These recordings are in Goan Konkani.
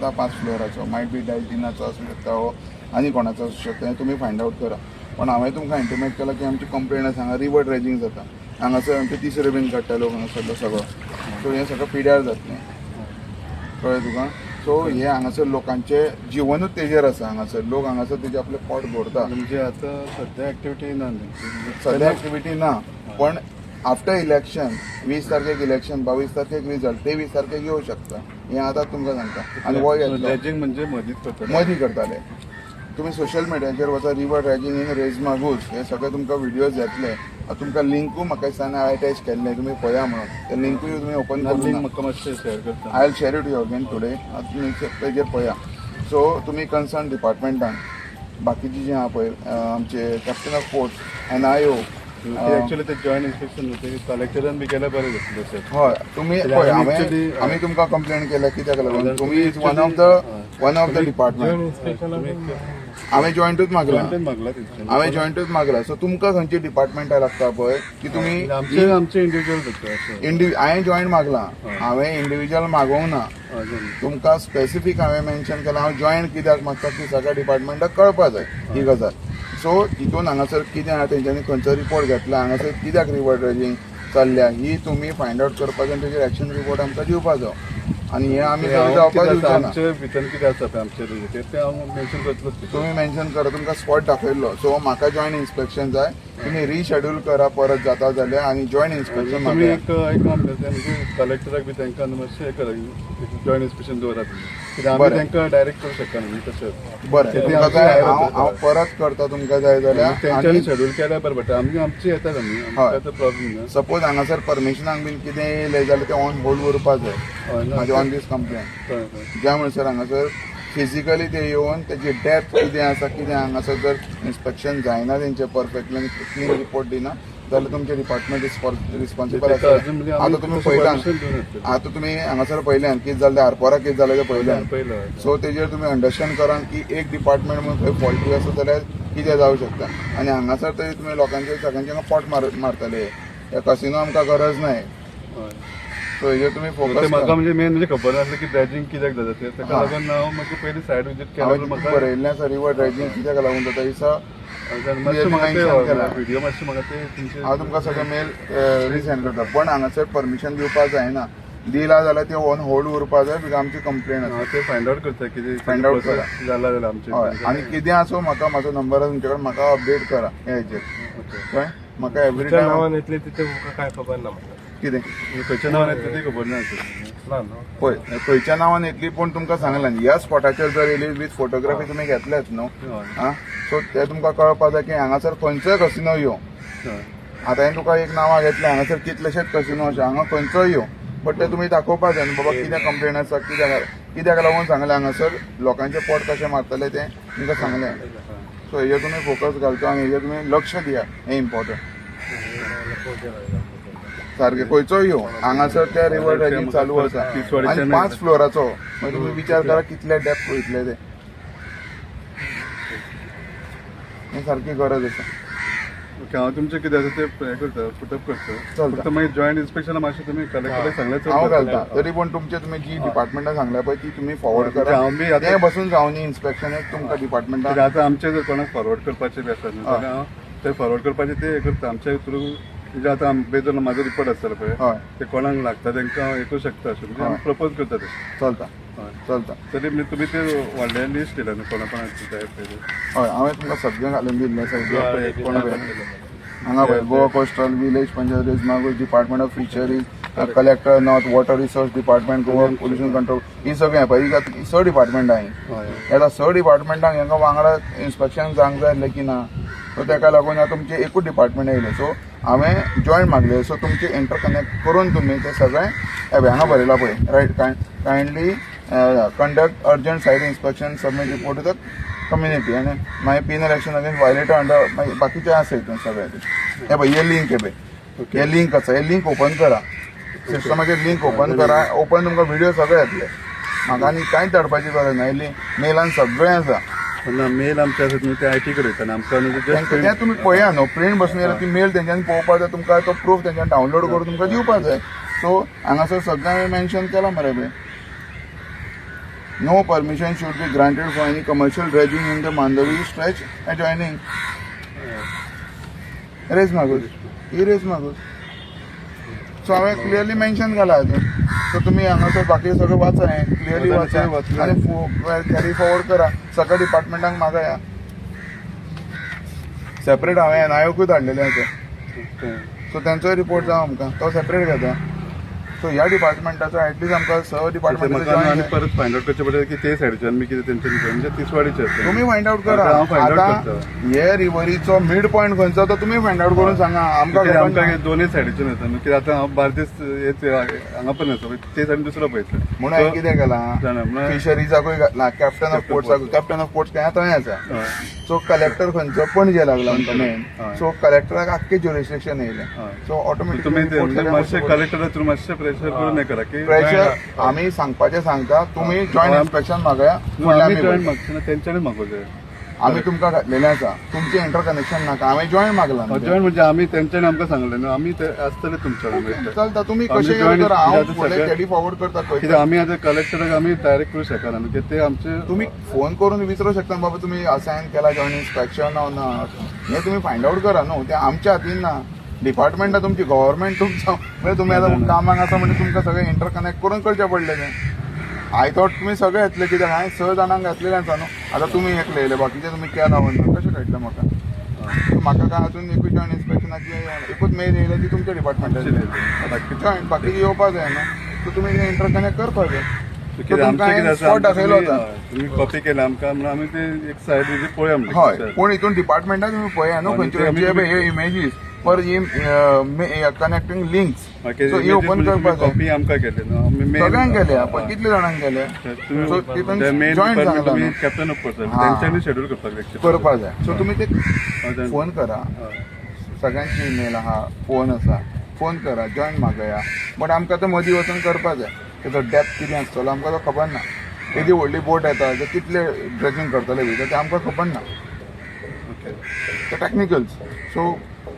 जाता 5 फ्लोराचो, मायट बी डायल्टिनाचो आसूं शकता हो आनी कोणाचो आसूं शकता, हें तुमी फायंड आवट करा. पण हांवें तुमकां इंटिमेट केलां की आमची कंप्लेन आसा, हांगा रिवर ड्रेजिंग जाता, हांगासर आमचे तिसऱ्यो बीन काडटा लोक हांगासरलो सगळो. सो हें सगळें पिड्यार जातलें, कळ्ळें तुका? सो हे हांगासर लोकांचें जिवनूच तेजेर आसा. हांगासर लोक हांगासर तेजें आपलें पोट भरता. म्हणजे आता सध्या ऍक्टिव्हिटी ना न्ही? सध्या ऍक्टिव्हिटी ना, पण आफ्टर इलेक्शन, 20 तारखेक इलेक्शन, 22 तारखेक रिजल्ट, 23 तारखेक येऊ शकता, हें आतां तुमकां सांगता. आनी हो येतलो. ड्रेजिंग म्हणजे मदींच करता? मदीं करताले. तुमी सोशल मिडियाचेर वचा, रिवर ड्रेजिंग इन रेजमागूस, हे सगळे तुमकां व्हिडियोज येतले. आतां तुमकां लिंकूय म्हाका दिसता हांवें अटॅच केल्ले, तुमी पळया म्हणून. ते लिंकूय तुमी ओपन करूं. लिंक म्हाका मातशें शेअर करता. I will share it you again today. आतां तुमी तेजेर पळया. सो तुमी कन्सर्न डिपार्टमेंटान बाकीची जी आहा पळय, आमचे captain of ports, NIO. Actually ते जॉईंट इन्स्पेक्शन होते, कलेक्टरान बी केल्यार बरें जातलें सर. हय, तुमी कित्याक पळय, आमी हांवें आमी तुमकां कंप्लेन केल्या. कित्याक लागून? तुमी is one of the department. हांवें जॉयंटूच मागला. जॉईंटूच मागला तेंच्यानी. हांवें जॉयंटूच मागला. सो तुमकां खंयचे डिपार्टमेंटा लागता पळय की तुमी आमचे आमचे इंडिव्हिज्युअल करता अशें. हांवें जॉयंट मागला, हांवें इंडिव्हिज्युअल मागोवंक ना. तुमकां स्पेसिफीक हांवें मेन्शन केलां, हांव जॉयंट कित्याक मागता की सगळ्या डिपार्टमेंटाक कळपा जाय ही गजाल. सो तितून हांगासर कितें आहा, तेंच्यांनी खंयचो रिपोर्ट घेतला, हांगासर कित्याक रिवर ड्रेजिंग चल्ल्या, ही तुमी फायंड आवट करपाक आनी तेजेर एक्शन रिपोर्ट आमकां दिवपाचो. आनी हे आमी ते हांव जावपाक कितें आसा, दिवचे ना. आमचे भितर कितें आसा पळय आमचे रिलेटेड, ते हांव मेन्शन करतलोच तितून. तुमी मेन्शन करा, तुमकां स्पॉट दाखयल्लो. सो म्हाका जॉयंट इन्स्पेक्शन जाय. तुमी रिशेड्यूल करा परत जाता जाल्यार आनी जॉयंट इन्स्पेक्शन तुमी मागया. एक एक काम करता, म्हणजे कलेक्टराक बी तांकां न्हू मातशें हे करा, जॉईंट इन्स्पेक्शन दवरात तुमी, कित्याक आमी तांकां डायरेक्ट करूं शकना न्ही तशें. बरें. ते तुमकां आमचे जाय, हायर हांव जाता. हांव परत करता तुमकां जाय जाल्यार. तेंच्यांनी आनी शेड्यूल केल्यार बरें पडटा. आमी आमची येतात, आमी आमकां तो प्रॉब्लेम ना. सपोज हांगासर परमिशनाक बीन कितें येयलें जाल्यार तें ऑन होल्ड उरपा जाय. हय ना. म्हाजे ऑन दीस कंप्लेन. कळ्ळें, कळ्ळें. ज्या म्हणसर हांगासर फिजिकली ते येवन तेजी डेप्थ कितें आसा, कितें हांगासर जर इन्स्पेक्शन जायना तेंचें परफेक्टली आनी क्लीन रिपोर्ट दिना जाल्यार तुमचें डिपार्टमेंट रिस्पॉन्सिबल तेका आसा. अजून म्हणजे आमी आतां तुमी तशें पळयलां. permission दिवन येतले. आतां तुमी हांगासर पळयल्यान कितें जालें, आरपोरा कितें जालें तें पळयल्यान. पयलें. सो तेजेर तुमी अंडरस्टँड करा की एक डिपार्टमेंट म्हणून खंय फॉल्टी आसा जाल्यार कितें जावं शकता. आनी हांगासर तरी तुमी लोकांचे सगळ्यांचे हांगा पोट मारतले. ह्या कसिनो आमकां गरज नाय. सो हेजेर तुमी ते फोकस म्हाका करा. म्हणजे मेन म्हणजे खबर नासलें की ड्रेजिंग कित्याक जाता तें. ताका लागून हांव मागीर पयलीं सायड विजीट केल्या. हांवें म्हाका बरयल्लें आसा, रिवर ड्रेजिंग कित्याक लागून जाता दिसा. मातशें म्हाका ते mention केलां. व्हिडिओ मातशें म्हाका ते तुमचे. हांव तुमकां सगळें मेल रिसेंड करता, पण हांगासर परमिशन दिवपाक जायना. दिला जाल्यार ते ऑन होल्ड उरपा जाय, because आमची कंप्लेन आसा. हांव ते फायंड आवट करता कितें Find out process करा. जाला जाल्यार आमचे. हय, आनी कितें आसूं, म्हाका म्हाजो नंबर आसा तुमचे कडेन, म्हाका अपडेट करा ह्या हेजेर. कळ्ळें? म्हाका एवरी खंयच्या टायम. नांवान येतले तिथे तुमकां काय खबर ना म्हाका. कितें? खंयच्या नांवान येतलें ती खबर ना. ना न्हू? पळय, खंयच्या नांवान येतली, पूण तुमकां सांगलां न्ही, ह्या स्पॉटाचेर जर येयली विथ फोटोग्राफी तुमी घेतलेच न्हू. आं, सो ते तुमकां कळपा जाय की हांगासर खंयचोय कसिनो येवं. आतां हांवें तुका एक नांवां घेतलें, हांगासर कितलेशेच कसिनो आसा, हांगा खंयचोय येवं, बट ते तुमी दाखोवपा जाय न्हू बाबा, कितें कंप्लेन आसा, कित्याक कित्याक लागून सांगलें, हांगासर लोकांचें पोट कशें मारतले तें तुमकां सांगलें. सो हेजेर तुमी फोकस घालचो आनी हेजेर तुमी लक्ष दिया, हें इम्पॉर्टंट सारकें. खंयचोय येवं, हांगासर त्या रिवर ड्रेजिंग चालू आसा आनी 5 फ्लोराचो, मागीर तुमी विचार करा कितले डेप्थ वयतले ते. हें सारकी गरज आसा. ओके, हांव तुमचें कितें आसा तें हें करता, पुटअप करता. चलता. फक्त मागीर जॉयंट इन्स्पेक्शना मातशें तुमी कलेक्टराक सांगल्यार चड हांव जातलें. घालता तरी, पूण तुमचे तुमी जी डिपार्टमेंटान सांगल्या पळय ती तुमी फॉरवर्ड म्हणजे करा. हांव बी आतां- तें बसून जावनी इन्स्पेक्शन एक तुमकां डिपार्टमेंटान. कित्याक आतां आमचे जर कोणाक फॉरवर्ड करपाचें बी आसा न्हू जाल्यार हांव ते फॉरवर्ड करपाचें ते हें करता आमच्या थ्रू. म्हणजे आतां बेज ऑन म्हाजो रिपोर्ट आसतलो पळय, ते कोणाक लागता तांकां हांव हें करूं शकता अशें, म्हणजे आमी प्रपोज करता तशें. चलता. हय. चलता. तरी म्हणजे तुमी ते व्हडलें लिस्ट दिला न्हू कोणा कोणाक जाय पळय ते. हय, हांवें तुमकां सगळें घालून दिल्लें आसा. कोणा हांगा पळय, Goa coastal village panchayat Reis Magos, department of fisheries, collector north, water resource department, Goa pollution control, ही सगळीं पळय, ही स डिपार्टमेंटां ही. आतां स डिपार्टमेंटांक हांकां वांगडा इन्स्पेक्शन जावंक जाय आसलें की ना? सो ताका लागून आतां तुमचें एकूच डिपार्टमेंट येयलें, सो हांवें जॉयंट मागलें. सो तुमचें इंटरकनेक्ट करून तुमी तें सगळें हें पळय हांगा बरयलां पळय, right, kindly conduct urgent site inspection, submit report to the community आनी मागीर penal action against violator under, मागीर बाकीचें आसा हितून सगळें. हें पळय, हे लिंक, हे पळय, हे लिंक आसा, हे लिंक ओपन करा. सिस्टमाचेर लिंक ओपन करा. ओपन तुमकां व्हिडिओ सगळे येतले. म्हाका आनी कांयच धाडपाची गरज ना, लिंक मेलान सगळें आसा. ना, मेल आमचे आसा न्हू ते IT कडेन वयता आमकां न्हू तेंकां जस्ट तें तुमी पळया न्हू, प्रिंट बसून येयल्यार ती मेल तेंच्यांनी पळोवपा जाय, तुमकां तो प्रूफ तेंच्यांनी डावनलोड करून तुमकां दिवपा जाय. सो हांगासर सगळें हांवें मेन्शन केलां मरे पळय. No permission should be granted for any commercial dredging in the Mandovi stretch adjoining Reis Magos. He race Magos. So हांवें क्लियरली मेन्शन केला हातून. सो तुमी हांगासर बाकी सगळें वाचा, हें क्लियरली वाचा वाचलें. आनी कॅरी फॉरवर्ड करा. सगळ्या डिपार्टमेंटांक मागया सेपरेट. हांवें एनआयओकूय धाडलेलें आसा. सो तेंचोय रिपोर्ट जावं आमकां, तो सेपरेट घेता. सो ह्या डिपार्टमेंटाचो एटलीस्ट आमकां स म्हाका डिपार्टमेंटाचो आनी परत फायंड आउट करचें पडटलें की ते सायडीच्यान बी कितें तेंच्यांनी, म्हणजे तिसवाडीचे आसा. तुमी फायंड आउट करा. हांव फायंड आउट आतां करता. हे रिवरीचो मिड पॉयंट खंयचो तो तुमी फायंड आउट करून सांगा आमकां. कित्याक खबर आमकां ना. हे दोनूय सायडीच्यान येता न्हू. कित्याक आतां हांव बार्देस हेच हांगा पण येता, ते सायडीन दुसरो पळयता. म्हणून हांवें कितें केलां, जाणा, म्हणून फिशरीजाकूय घातला, कॅप्टन ऑफ पोर्ट्साकूय. कॅप्टन ऑफ पोर्ट्स खंय थंय आसा. सो कलेक्टर खंयचो पणजे लागला आमकां मेन. सो कलेक्टराक आख्खें ज्युरिस्डिक्शन येयलें. सो तुमी ते म्हणजे मातशें ऑटोमॅटिकली कलेक्टरा थ्रू मातशें प्रेशर करून हें करा की प्रेशर आमी सांगपाचें सांगता. तुमी जॉयंट इन्स्पेक्शन मागया. न्हू, फुडलें आमी आमी जॉयंट पळयता. मागचे ना, तेंच्यांनी मागोवचें. आमी तुमकां घातलेलें आसा, तुमचें इंटर कनेक्शन नाका, हांवें जॉयंट मागलां न्हू तें. जॉयंट म्हणजे आमी तेंच्यांनी आमकां सांगलें न्हू, आमी ते आसतले तुमच्या वांगडा. चलता, तुमी आमी कशें joint करा, हांव कित्याक फुडें सगळें- कॅरी फॉरवर्ड करता खंय. कित्याक आमी आतां कलेक्टराक आमी डायरेक्ट करूं शकना न्हू, कित्याक ते आमचे तुमी फोन करून विचारूं शकता, बाबा तुमी असायन केला जॉयंट इन्स्पेक्शन ना, हें तुमी फायंड आउट करा न्हू. तें आमच्या हातीन ना. डिपार्टमेंटा तुमची, गव्हर्मेंट तुमचो, म्हणजे तुमी आतां कामाक आसा म्हणजे तुमकां सगळें इंटरकनेक्ट करून करचें पडलें तें. I thought तुमी सगळे येतले, कित्याक हांवें स जाणांक घातलेलें आसा न्हू. आतां तुमी एकले येयले, बाकीचे तुमी केला वचना, कशें कळटलें म्हाका? म्हाका काय अजून एकूय जॉयंट इन्स्पेक्शनाची एकूच मेल येयल्या ती तुमच्या डिपार्टमेंटाची. जॉयंट बाकी येवपा जाय न्हू. सो तुमी इंटरकनेक्ट करपाक जाय. कित्याक आमचें कितें आसा, स्पॉट दाखयलो आमकां होता. तुमी कॉपी केल्या आमकां म्हणून आमी ते एक सायड पळोवया हय म्हणलें. पूण हितून डिपार्टमेंटान तुमी पळया न्हू आनी खंयचे ते आमी खंयचे हे images for he connecting links. So he open करपाक जाय. कॉपी आमकां केले न्हू, आमी मेन सगळ्यांक केल्या, पण कितले जाणांक केल्या? सो तितून मेन जॉयंट डिपार्टमेंट सांगला तुमी न्हू. कॅप्टन ऑफ पोर्ट्स हा. तेंच्यांनी शेड्यूल करपाक जाय. करपाक जाय. सो तुमी ते जाण. फोन करा. सगळ्यांची इमेल आहा, फोन आसा, फोन करा, जॉयन मागया. बट आमकां तो मदीं वचून करपाक जाय. तेजो डेप्थ कितें आसतलो आमकां तो खबर ना. केदी व्हडली बोट येता, ते कितले ड्रेजिंग करतले भितर तें आमकां खबर ना. ओके. ते टॅक्निकल्स, सो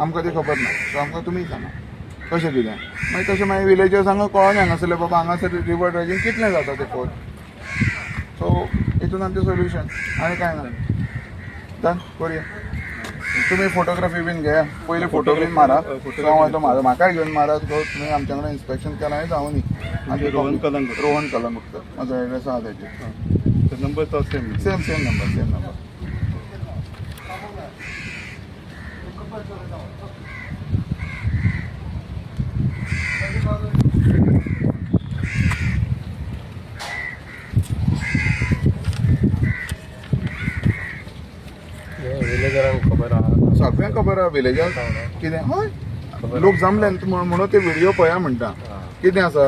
आमकां तें खबर ना. सो आमकां तुमी सांगा कशें कितें. मागीर तशें मागीर विलेजर्सांक कळोन हांगासरलें बाबा हांगासर रिवर ड्रेजींग कितलें जाता तें खोल. सो हितून आमचें सोल्युशन आनी कांय ना. डन करुया. तुमी फोटोग्राफी बीन घेया, पयलीं फोटो बीन मारा. सो हांव आतां म्हाका म्हाकाय घेवन मारा. सो तुमी आमच्या कडेन इन्स्पेक्शन केलां हें जावं न्ही. तुमचें रोहन कलंगूट. रोहन कलंगूटकर म्हाजो एड्रेस आहा तेजेर. नंबर तो same. Same same number, same number. विलेजरांक खबर आहा? सगळ्यांक खबर आहा विलेजार कितें. हय, लोक जमले न्हू म्हणून ते व्हिडिओ पळया म्हणटा. कितें आसा,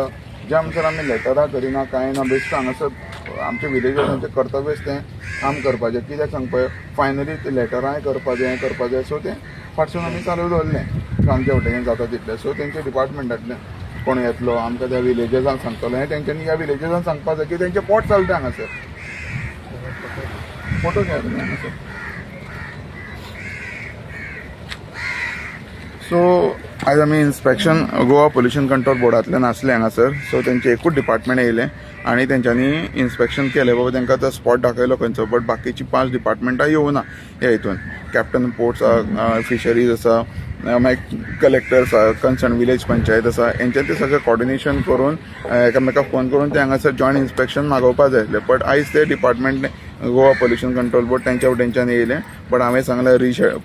जे आमसर आमी लेटरां करिना कांय ना, बेश्टो हांगासर आमच्या विलेजर्सांचें कर्तव्यच तें काम करपाचें. कित्याक सांग पळय, फायनली ते लेटरांय करपाचें, हें करपाचें. सो तें फाटसून आमी चालू दवरलें आमच्या वटेन जाता तितलें. सो तेंच्या डिपार्टमेंटांतल्यान कोण येतलो आमकां त्या विलेजर्सांक सांगतलो, हें तेंच्यांनी ह्या विलेजर्सांक सांगपाक जाय की तेंचें पोट चलता हांगासर. फोटो घेया तुमी हांगासर. सो आयज आमी इन्स्पेक्शन गोवा पोल्युशन कंट्रोल बोर्डांतल्यान आसले हांगासर. सो तेंचे एकूच डिपार्टमेंट येयलें आनी तेंच्यांनी इन्स्पेक्शन केलें. बाबा तेंकां तो स्पॉट दाखयलो खंयचो, बट बाकीची पांच डिपार्टमेंटां येवना ह्या हितून. कॅप्टन पोर्ट्स आसा, फिशरीज आसा, मागीर कलेक्टर आसा, कन्सर्न विलेज पंचायत आसा. हेंच्यान ते सगळें कॉर्डिनेशन करून एकामेकाक फोन करून ते हांगासर जॉयंट इन्स्पेक्शन मागोवपा जाय आसलें. बट आयज ते department Goa pollution control board तेंच्या वटेनच्यान येयलें. बट हांवें सांगलें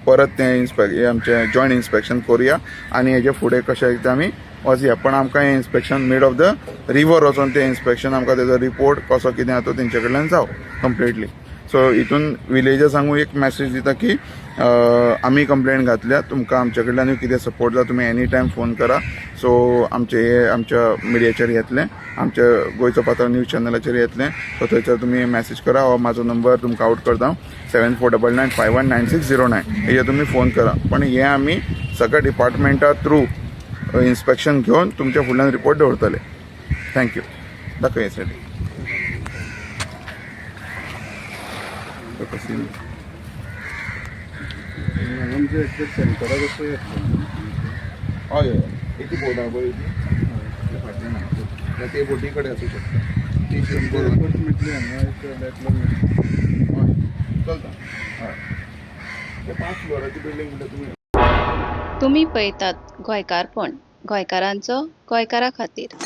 परत तें आमचें जॉयंट इन्स्पेक्शन करुया आनी हेजे फुडें कशें तें आमी वचया. पण आमकां हें inspection mid of the river वचोन तें इन्स्पेक्शन आमकां तेजो रिपोर्ट कसो कितें आहा तो तेंचे कडल्यान जावं कंप्लिटली. सो हितून विलेजर्सांकूय एक मॅसेज दिता की आमी कंप्लेन घातल्या, तुमकां आमचे कडल्यानूय कितें सपोर्ट जाय तुमी एनी टायम फोन करा. सो आमचे हे आमच्या मिडियाचेर येतलें, आमच्या गोंयचो पात्र न्यूज चॅनलाचेर येतलें. सो थंयसर तुमी मॅसेज करा. हो म्हाजो नंबर तुमकां आवट करता, 7499519609, हेजेर तुमी फोन करा. पण हें आमी सगळ्या डिपार्टमेंटा थ्रू इन्स्पेक्शन घेवन तुमच्या फुडल्यान रिपोर्ट दवरतले. Thank you. दाखय हे सायडीन. हांगा म्हणजे एक्झॅक्ट सेंटराक अशें येतलें. हय हय, ती बोट आहा पळय ती फाटल्यान आहा. ते बोटी कडेन आसूं शकता. टिशन करून एफर्ट्स मेळटले हांगा एक बॅकलॉग मेळटली. हय चलता. हय, ते 5 फ्लोराची बिल्डींग म्हणटा तुमी. तुमी पळयतात गोंयकारपण, गोंयकारांचो गोंयकारा खातीर.